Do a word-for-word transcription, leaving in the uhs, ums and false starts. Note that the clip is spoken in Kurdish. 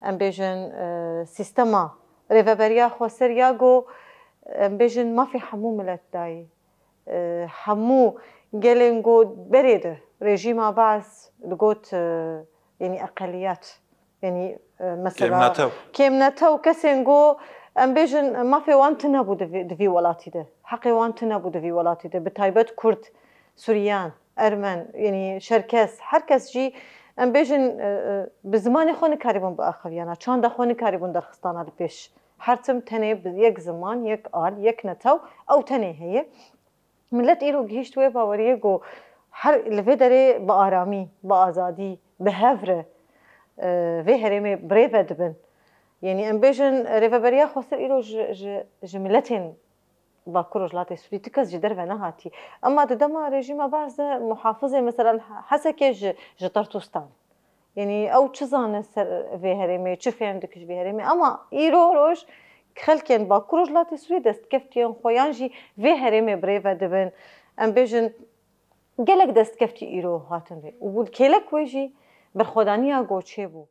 em bêjin, e, sîstema Rêveberiya Xweser ya ku, em bêjin, mafê hemû milet dayî. E, hemû gelên ku berê de rejîma Baas digot, e, yanî eqeliyet, yanî, e, mesela Kêmnetew. Kêmnetew kesên ku em bêjin mafê wan tune bû di vî, di vî welatî de. Heqê wan tune bû di vî welatî de. Bi taybet Kurd, Suryan, Ermen, yanî Şerkes, her kes jî em bêjin, e, e, bi zimanê xwe nikaribûn biaxiviyana, çanda xwe nikaribûn derxistana li pêş. Her tim tenê bi yek ziman, yek al, yek netew, ew tenê heye. Milet îro gihîşt wê baweriyê ku her li vê derê bi aramî, bi azadî, bi hev re, e, vê herêmê birêve dibin. Yanî em bêjin Rêveberiya Xweser îro ji, ji, ji miletên Bakur Rojhilatê Sûrî, ti kes ji derve nehatî. Ema di dema rejîma Baas de muhafizê, mesela Hesekê ji, ji Tertûstan. Yanî ew çi zane ser vê herêmê, çi fêm dike ji vê herêmê. Ema îro roj xelkên Bakur Rojhilatê Sûrî destkeftiyan xwe yan jî vê herêmê birêve dibin. Em bêjin gelek destkeftî îro hatin vê. Û bû kêlek wê jî berxwedaniya goçê bû.